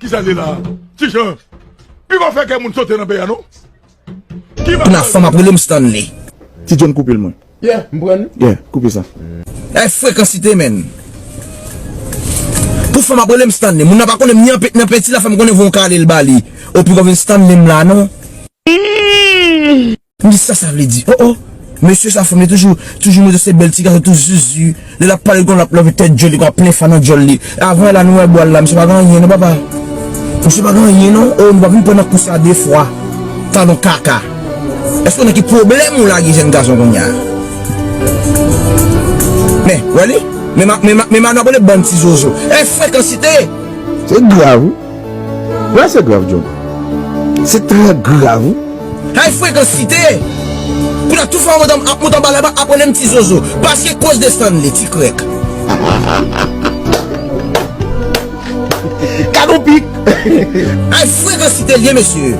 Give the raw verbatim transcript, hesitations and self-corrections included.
Kisa li la? Ti Jan. Pi pa fè kè moun sote nan peyi a non. Ki pa Pou nan fanm ap rele m Stanley. Ti John koupe l mwen. Yeah, m pran li. Yeah, koupe sa. Ay frekansite menn. Pou fanm ap rele m Stanley. Moun nan pa konnen m ni an pe- nan penti la fè m konnen voye yon kale l ba li. Ou pi konn vin Stanley m la non. M di sa sa vle di. Oh oh. Mesye sa fanm li toujou toujou montre se bèl ti gason tou zuzu. Lè l ap pale l konn l ap leve tèt djòl li konn ap plen fa nan djòl li. Avan la nou wè bwal la, misye pa gen anyen non papa. Misye pa gen anyen non. Oh, nou pa vin pran nan kou sa de fwa. Talon kaka. Èske w nan ki pwoblèm ou lage jèn gason kounye a? Men, wè li? Men ma- men ma- men madan ap rele bann ti zozo. E frekansite! Se grav wi. Wè se grav John. Se trè grav wi. Ay frekansite! Pou la tou fè yon ap monte anba la ap rele m ti zozo. Paske koz de Stanley, ti krèk. Gad yon pik. Ay frekansite l ye mesye.